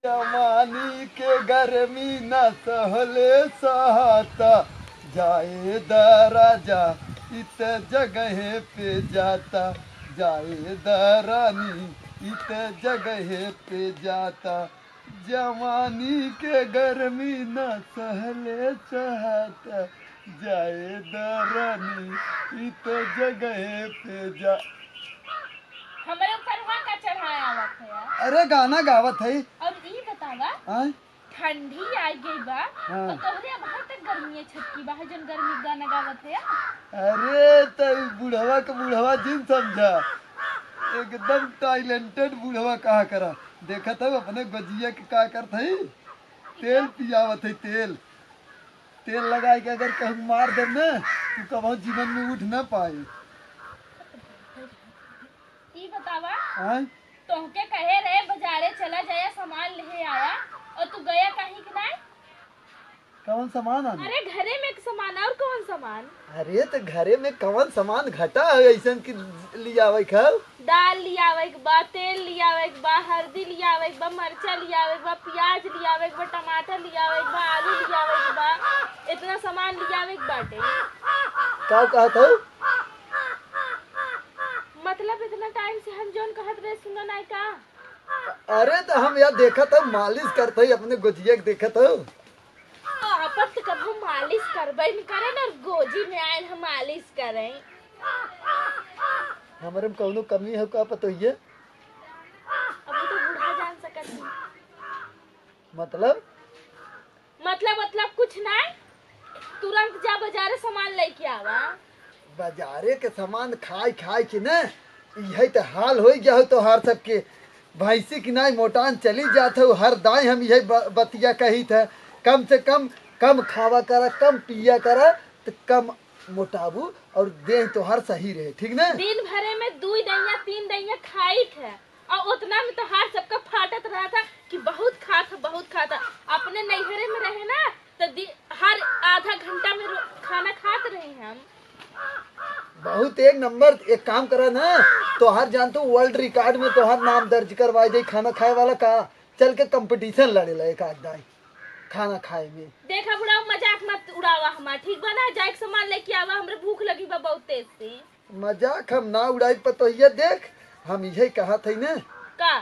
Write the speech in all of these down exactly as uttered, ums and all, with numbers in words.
जवानी के गर्मी न सहले सहाता, जाए द राजा इत जगहे पे जाता, जाए द रानी इत जगहे पे जाता। जवानी के गर्मी न सहले सहाता, जाए द रानी इत जगहे पे जा। हमरे ऊपर वहाँ का चढ़ाया आवत है यार। अरे गाना गावत है। और ई बतावा, आय? ठंडी आ गई बा, हाँ। और तोहरे अब तक गर्मी है छटकी बा, है जौन गर्मी गाना गावत है यार। अरे त बुढ़वा के बुढ़वा जिन समझा, एकदम टैलेंटेड बुढ़वा कहा करा। देखत है अपने गजिया के का करत है, तेल पियावत है, तेल। तेल लगाए के अगर कहूँ मार देब ना, तू कबहू जीवन में उठ ना पाए। ई बतावा, आय? तोहके कहे रहे बाजारे चला जाया, सामान लेहे आया, और तू गया काहे के नाय? कौन सामान आने? अरे घरे में एक सामान, और कौन सामान? अरे तो घरे में कौन सामान घटा है ऐसन कि लियावे के हौ? दाल लियावे के बा, तेल लियावे के बा, हरदी लियावे के बा, मरचा लियावे के बा, प्याज लियावे के बा, टमाटर लियावे के बा, आलू लियावे के बा, इतना सामान लियावे के बाटे। का कहत हौ? मतलब इतना टाइम से हम जौन कहत रहे सुनो नाय का? अरे तो हम यार देखत हौ, मालिश करत हौ, अपने गोजिया के देखत हौ। आपन तो कबहू मालिश करबे न करे न, गोजी में आयल हम मालिश करें। हमरे में कौनो कमी है का पतोहिए? अब वो तो बूढ़ा जान सकत है। मतलब? मतलब, मतलब कुछ नाय। तुरंत जा बाजारे सामान लेके आवा। बाजारे के सामान खाए खाए के न, इहे त हाल होई गया हो तोहार सबके। भैंसी की नाई मोटान चली जात हो, हर दाई हम इहे ब-, बतिया कही थे, कम से कम, कम खावा करा, कम पिया करा, त कम मोटाबू और देह तोहार सही रहे, ठीक न? दिन भरे में दुई दइया, तीन दइया खाई थे, और उतना में तोहार सबका फाटत रहा था कि बहुत खात है, बहुत खात है। अपने नैहरे में रहे ना, तो दि-, हर आधा घंटा में रो-, खाना खात रहे हम। बहुत एक नंबर। एक काम करा ना, तोहार जान तो वर्ल्ड रिकॉर्ड में तोहार नाम दर्ज करवाए दे खाना खाए वाला का। चल के कंपटीशन लड़े ला एक आध दाई खाना खाए में। देखा बुढ़ाऊ, मजाक मत उड़ावा हमार, ठीक बा ना? जाए के सामान लेके आवा, हमरे भूख लगी बा बहुत तेज से। मजाक हम ना उड़ाई पतोहिया, देख, हम इहे कहत हई ना। का?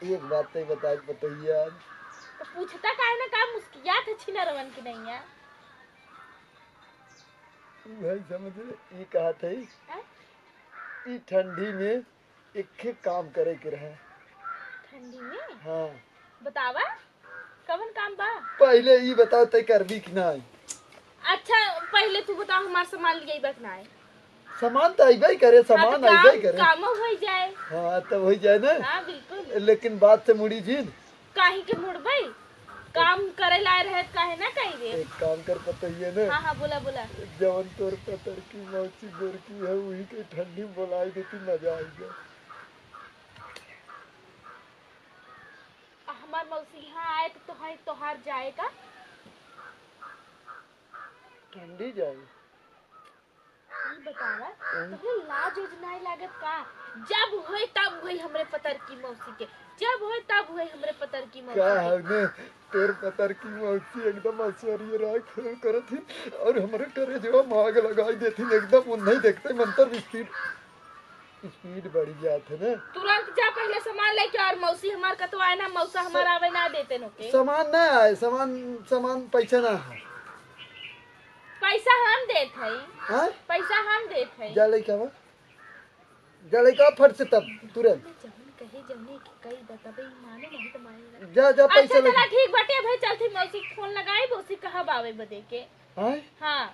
एक बात तै बताई पतोहिया। तो पूछता काहे ना, का मुस्कियात है छिनरवन की नैया? तू है समझ ले, ई कहत हई। हैं? ई ठंडी में एक्खे काम करे के रहे। ठंडी में? हाँ। बतावा, कवन काम बा? पहिले ई बताओ, तै करबी कि नाई? अच्छा, पहिले तू बताओ, हमार सामान लियाई बा कि नाई? सामान तो अइबे करे, हाँ, सामान तो अइबे काम, करे। कामो होइ जाए। हाँ, तब होइ जाए ना। हाँ, बिल्कुल। लेकिन बात से मुड़ी जिन। काहे के मुड़बे? काम करे लाए रहे त काहे ना कही रे? एक काम कर पतोहिए ना। हाँ, हाँ, बोला, बोला। जवन तोर पतर की मौसी गोरकी है, वही के ठंडी में बोलाई देती, मजा आई जाए। आ, हमार मौसी यहाँ आए तो तोहार, तोहार जाए का? ठंडी जाए। ई बतावा, हम्म। तोहे लाज उज नाय लागत का? जब होए तब होए हमरे पतर की मौसी के, जब होए तब होए हमरे पतर की मौसी का के। हौ ने, तोर पतर की मौसी एकदम ऐश्वर्या राय खेल करत ही और हमरे करेजवा में आग लगाई देती, एकदम उन्हें देखते मंतर स्पीड, स्पीड बढ़ जात है ना। तुरंत जा पहले सामान लेके, और मौसी हमार कतो आए ना, मौसा हमार आवे ना देते नोके। सामान ना आए, सामान, सामान पैसा ना है। पैसा हम देत हई। हाँ? पैसा हम देत हई। जा लइका बा। जा लइका फट से तब तुरंत। जवन कहे जवने के कई बताबे, ई माने नहीं तो माने ना। जा, जा, अच्छा, पैसा चला, लेके। ठीक बाटे, भाई चलती मौसी के फोन लगाई, मौसी कहाँ बावे बदे के। हाँ? हाँ।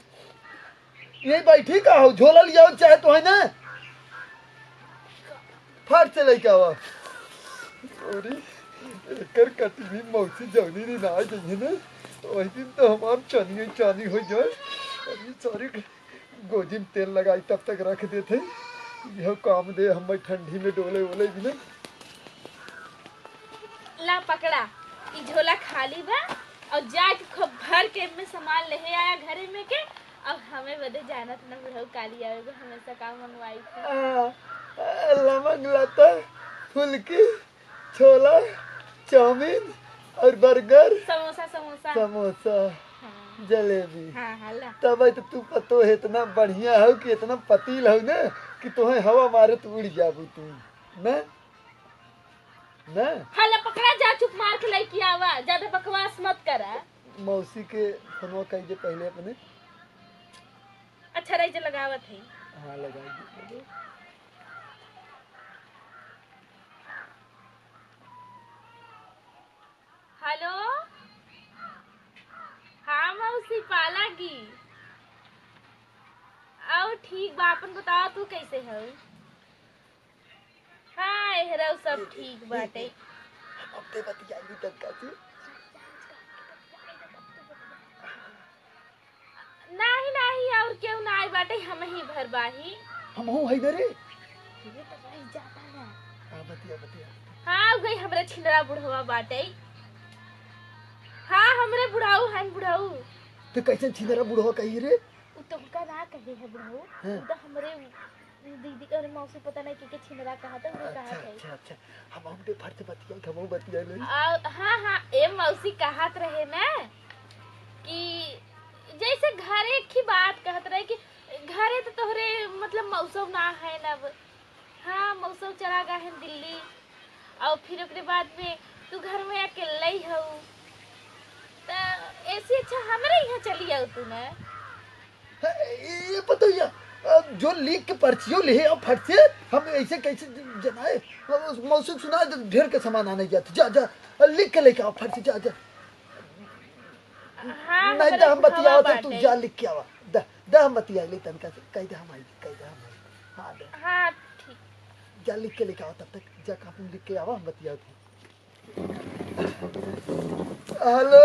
ये बैठी का हो, झोला लियाओ चाहे तो है ना। फट से लइका बा। अरे, एकर कटनी मौसी जौनी दिन आ जाइए ना, वही दिन तो हमार चानी चानी हो जाए। अरे, सॉरी। गोजी में तेल लगाई तब तक रख देत है। यह काम दे, हम ठंडी में डोले वोले भी नहीं। ला पकड़ा, ई झोला खाली बा और जाके खूब भर के एमे सामान लेहे आया घरे में के। और हमें बदे जानत न बुढ़ऊ काली आवे को हमेशा का मंगवाई थी। आ, आ, लवंग लता, फुलकी, छोला, चाउमीन और बर्गर, समोसा, समोसा। समोसा, हाँ। जलेबी। हाँ, हाँ, ला। तब तो तू पतो है, इतना बढ़िया हो कि इतना पतील हो ना कि तोहे हवा मारे तो उड़ जाबू तू, ना? ना? हाँ, ला पकड़ा, जा चुप मार के लेके आवा, ज्यादा बकवास मत करा। मौसी के फोनवा कही दे पहले अपने। अच्छा, रही जे लगावत है। हाँ, लगाई दे। हेलो, हाँ मौसी, पालागी। अउ ठीक बा, आपन बतावा, तू कैसे हऊ? हाँ, एहरऊ सब ठीक बाटे। हम अपने बतियाई तनका से। नाही, नाही, और केहू ना आई बाटे, हमही भर बाही। हमहू हई ना रे। ये तो रही जाता ना। हाँ, बतिया, बतिया। हाँ, गई हमरा छिनरा बुढ़वा बाटे। हाँ, हमरे बुढ़ाऊ हन, बुढ़ाऊ। तो कैसन छिनरा बुढ़वा कही रे? उ तो उनका ना कहे है बुढ़ाऊ, हाँ। उ तो हमरे दीदी और मौसी पता नहीं के, के छिनरा कहा था, उन्हें कहा अच्छा, था। अच्छा, अच्छा। हम हमरे फर्ज बतिया, हम बतिया ले। आ, हाँ, हाँ, ए मौसी कहत रहे ना कि जैसे घरे की बात कहत रहे कि घरे तो तोहरे मतलब मौसम ना है ना अब। हाँ, मौसम चला गए हैं दिल्ली, और फिर ओकरे बाद में तू घर में अकेले ही हऊ, त ऐसे अच्छा हमरे यहाँ चली आओ तू ना। ए, ए, पतोहिया, अब जो लिख के पर्चियो लिहे आओ फट से, हम ऐसे कैसे ज-, जनाए? अब मौसी सुना दे, ढेर के सामान आने जाते, जा, जा, लिख के लेके आओ फट से, जा, जा। हाँ, नहीं हमरे तो हम बतियावत है, तू बाटे। जा लिख के आवा, द, द हम बतिया ले तनका से, कह दे हम आई, कह दे हम आई। हाँ, दे। हाँ, ठीक। जा लिख के लेके आवा, तब तक जा कापी में लिख के आवा, हम बतियावत है। हेलो,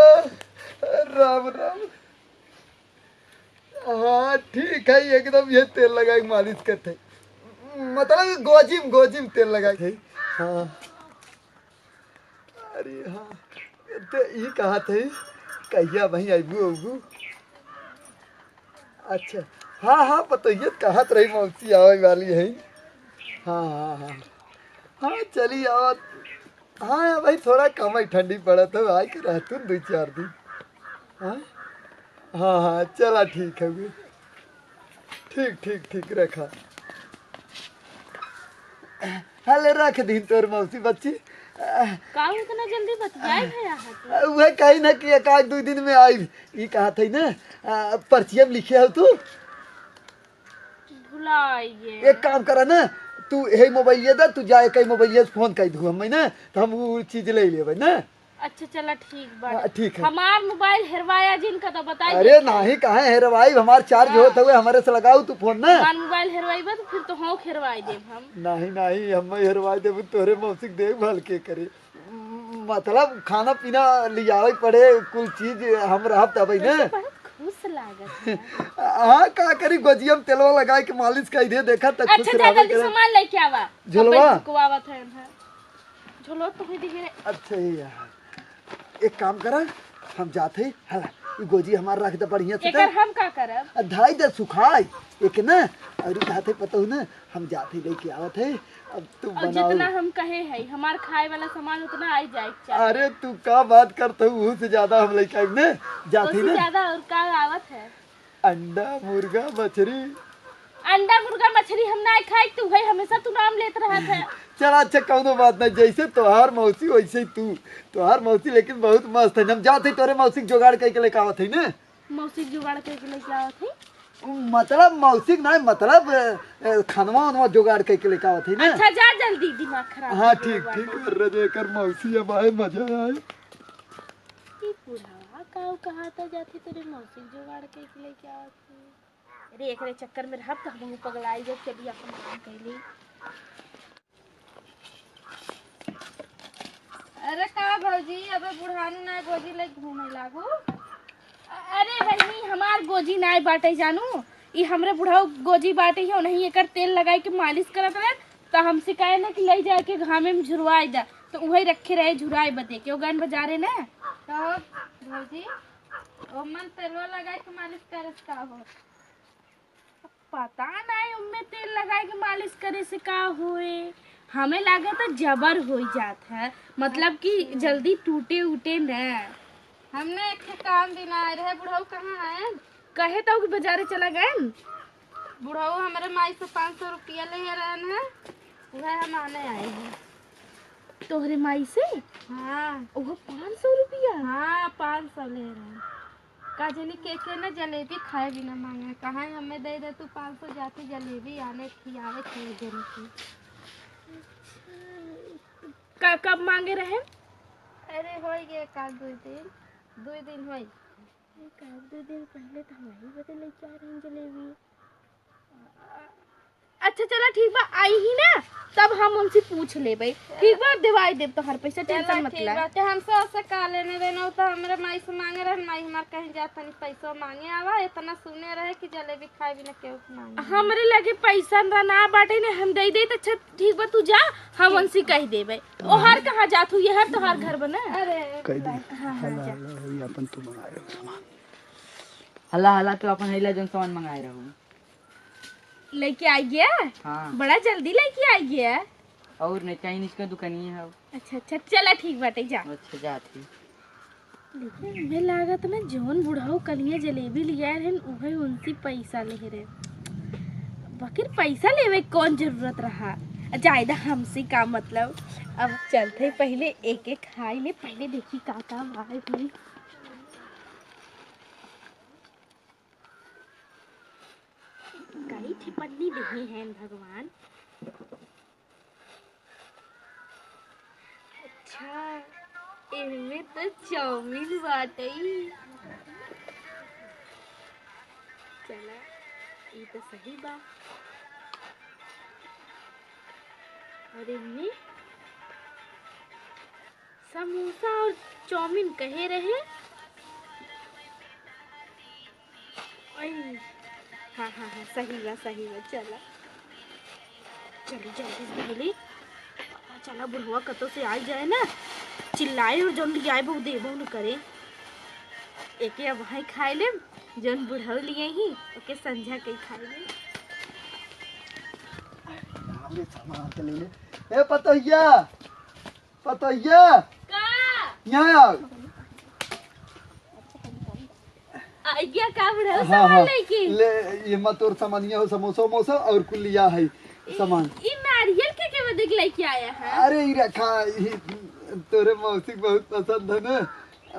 राम राम। हाँ, ठीक है, एकदम ये तेल लगाई मालिश करते। मतलब गोजी में, गोजी में तेल लगाई। हाँ। अरे हाँ, ते ई कहत है, कहिया वहीं अइबू, अइबू? अच्छा, हाँ, हाँ, पतोहिया कहत रही, मौसी आवे वाली है। हाँ, हाँ, हाँ। हाँ, चली आवत। हाँ, भाई, थोड़ा कम ही ठंडी पड़त है, आई के रहतू दुई चार दिन। हाँ? हाँ, हाँ, चला, ठीक है। ठीक, ठीक, ठीक, रखा। हले रख दीन तोर मौसी बच्ची। का इतना जल्दी बतियाई है यहाँ पे? वह कही ना कि एक आध दुई दिन में आई। ई कहत है ना, आ, पर्चिया में लिखे हो तू? भुलाइए। एक काम करा ना, तू यही मोबाइल दे, तू जा एक मोबाइल से फोन कर दू हमें ना, तो हम वो चीज ले लेबे ना। अच्छा, चला, ठीक बा। हाँ, ठीक है। हमार मोबाइल हेरवाया जिन का तो बताई अरे दे। नहीं, कहाँ हेरवाई? हमार चार्ज हाँ। होत हुए, हमारे से लगाऊ तू फोन ना। हमार मोबाइल हेरवाई बा तो फिर तो हाँ हेरवाई देब हम। नहीं, नहीं, हम हेरवाई देब, तोहरे मौसी के देखभाल के करे। मतलब खाना पीना लियावे के पड़े, कुल चीज हम रहब तबे ना। वैसे बहुत खुश लागत है। हाँ, का करी, गोजिया में तेलवा लगाए के मालिश कर दे, देखा त खुश अच्छा, जा रहबे जल्दी करे। सामान लेके आवा। झोलवा? अब रुकवावत है, हाँ। झोलो तो है दिखे रे। अच्छा, ये यार। एक काम करा, हम जात है, हला, ई गोजी हमार रख दे बढ़िया से एकर त। हम का करब? आ, धाई दे सुखाई, एक ना, और ई कहत है पतहु ना, हम जात है लेके आवत है, अब तू और बनाओ। जितना हम कहे है, हमार खाए वाला सामान उतना आई जाए के चाही। अरे तू का बात करत हूँ, उहू से ज्यादा हम लेके आइब ना, जात है ओसे ना। ज्यादा और का आवत है? अंडा, मुर्गा, मछरी। अंडा, मुर्गा, मछरी हम ना खाई, तू है हमेशा तू नाम लेत रहत है। चल अच्छा, कौनो बात नहीं, जैसे तोहार मौसी वैसे ही तू। तोहार मौसी लेकिन बहुत मस्त है, हम जात है तोरे मौसी के जोगाड़ करके लेके आवत है ना। मौसी के जोगाड़ करके लेके आवत है? मतलब मौसी के नहीं, मतलब, ए, ए, खानवा वानवा जोगाड़ करके लेके आवत है ना। अच्छा जा जल्दी, दिमाग खराब हाँ, कर ठीक, दिया ठीक, बाटे। अरे जेकर मौसी अब आए, मजा आए। ई बुढ़ावा काऊ कहा था जात है तोरे मौसी के जोगाड़ करके लेके आवत है। अरे, एकरे चक्कर में रहब त हमहू पगलाई जाब। चली, आपन काम कइली। अरे का भौजी, अबे बुढ़ानू ना गोजी ले घूमे लागू। अ-, अरे बहिनी, हमार गोजी नाय बाटे जानू, ई हमरे बुढ़ऊ गोजी बाटे ही, उन्हीं एकर तेल लगाई के मालिश करत रहे, त हमसे कहे ना कि ले जाके घामे में झुरवाई दा, त उहे रखे रहे झुराए बदे के, ओ गन बजारे ना। तो भौजी, ओमन तेलवा लगाई के मालिश करस का हो? पता नहीं उनमें तेल लगाए के मालिश करे से का होए। हमें लागत है जबर हो जात है, मतलब कि जल्दी टूटे उटे न। हमने एक ठे काम दिन आए रहे, बुढ़ऊ कहाँ है? कहे तो कि बाजारे चला गए। बुढ़ऊ हमारे माई से पाँच सौ रुपया ले रहन है, वह हम आने आए हैं। तोहरे माई से? हाँ। ओहो, पाँच सौ रुपया? हाँ, पाँच सौ ले रहन। का जनी के के ना जलेबी खाए बिना मांगे, कहाँ हमें दे दे तू पाँच सौ, जाती जलेबी आने खियावे के जन की। का, कब मांगे रहे? अरे, होई गए का दो दिन, दो दिन होई। एक आध दो दिन पहले तो हम यही बदे लेके आ रहे हैं जलेबी। अच्छा, चला, ठीक बा, आई ही ना, तब हम उनसे पूछ लेबे। ठीक बा, दिवाई देब तोहर पैसा, चला, टेंशन मत ठीक ला। बा। ते हमसे ऐसे का लेने देना, तो हमरे माई से मांगे रहे, माई हमार कहीं जा तनी पैसा मांगे आवा, इतना सुने रहे कि जलेबी खाए बिना केहू के मांगे। हमरे लगे पैसा ना, ना बाटे ने, हम दे दे, तो अच्छा, ठीक बा, तू जा, हम उनसे कह देबे। ओहर कहाँ जात हूँ, ये हर तोहार घर बना। अरे, कह दे। हाँ, हाँ, हला, जा। हला, ये अपन तू मंगाए रहो सामान। हला, हला, तू अपन हैला जौन सामान मंगाए रहो। लेके आ गया? हाँ। बड़ा जल्दी लेके आ गया। और नहीं, चाइनीज का दुकानिया है। अच्छा, अच्छा, चला, ठीक बाटे, जा। अच्छा, जात ही। लेकिन हमें लागत ना, जौन बुढ़ऊ कलिया जलेबी लिया रहन, उहे उनसे पैसा ले रहे। बाकिर पैसा लेवे के कौन जरूरत रहा? जायदा हमसे का मतलब? अब चलते पहले एक एक खाई ले, पहले देखी का का भाई हुई। कई ठे पन्नी देहे हैं भगवान। अच्छा, इनमें तो चाउमीन बाटे। चला, ई तो सही बा। और इनमें समोसा और चाउमीन कहे रहे। ओए, हाँ, हाँ, हाँ, सही बा, सही बा, चला। चली जल्दी से पहले। चला, बुढ़वा कतो से आई जाए ना, चिल्लाई और जौन लियाए बहू देबो न करे। एके अब वहीं खाए लेब, जौन बुढ़ऊ लिए ही, ओके संझा के खाए लेब। हमरे सामान के ले ले। ए पतोहिया, पतोहिया। का? यहाँ आओ। आइया का बुढ़ऊ हाँ, सामान हाँ। लेके? ले, ये मत तोर सामानिया हो, समोसा वमोसा और कुल लिया है सामान। ई नारियल के के बदे के लेके आया है? अरे, ई रखा, ई तोरे मौसी के बहुत पसंद है ना।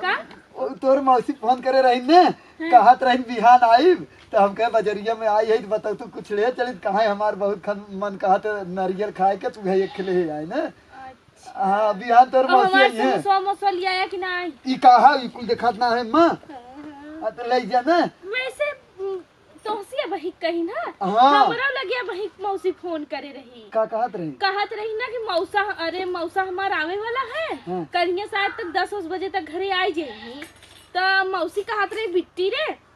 का? ओ, तोर मौसी फोन करे रही ने, हाँ। कहत रही बिहान आइब, तो हम कहे बजरिया में आई है, तो बताओ तू कुछ ले चली, कहाँ है हमार बहुत खन, मन कहत नारियल खाए के, तू है एक खिले आए ना। अच्छा। हाँ, बिहान तोर अब मौसी हमार आई है। समोसा वमोसा लियाया कि नाही? ई कहा, ई कुल देखात ना है, माँ। हाँ, हाँ। आ, तो ले जा ना। वैसे, उम, तोहसी अबही कही ना, हाँ। हमरा लगे अबही मौसी फोन करे रही। का कहत रही? कहत रही ना कि मौसा, अरे, मौसा हमार आवे वाला है, हाँ। करिया शायद तक दस उस बजे तक घरे आई जाई। त मौसी कहत रही, बिट्टी रे,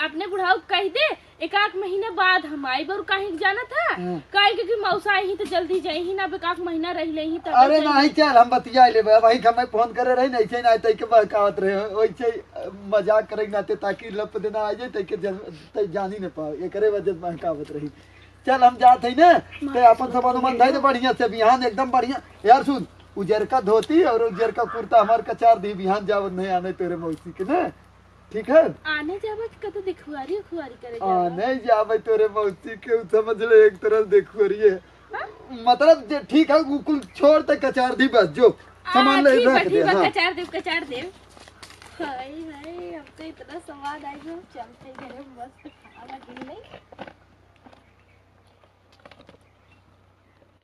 अपने बुढ़ाऊ के कह दे, एक आध महीना बाद हम आइब। और काहे के जाना था? हाँ। काहे के कि मौसा आई ही तो जल्दी जाई ही ना, अब एक आध महीना रह ले ही तब अरे जाई। नहीं, चल, हम बतिया लेबे। अब वही हमें फोन करे रही, नहीं से ना तई के बहकावत रहे, वैसे ही, अ, मजाक करे के नाते, ताकि लप देना आ जाए, तई के जन-, तई जान ही न पाओ, एकरे वजह से बहकावत रही। चल, हम जात हई ना, ते अपन सामान उमान धई दे बढ़िया से, बिहान एकदम बढ़िया। यार सुन, उजरका धोती और उजरका कुर्ता हमार कचार दी, बिहान जावत नहीं आने तोरे मौसी के ना। ठीक है? आने जावे के कतो देखुआरी उखुआरी करे जावे। आने जावे तोरे मौसी के, उ समझ ले एक तरह से देखुआरी है। हाँ? मतलब जे ठीक है, उ कुल छोड़ ते कचार दी बस, जो आ, सामान ले ठीक रख बा, दे, ठीक बा, हाँ। कचार देब, कचार देब। हाय, हाय, हमको इतना स्वाद आई, हम चलते घरे, मस्त खाना लगी नहीं।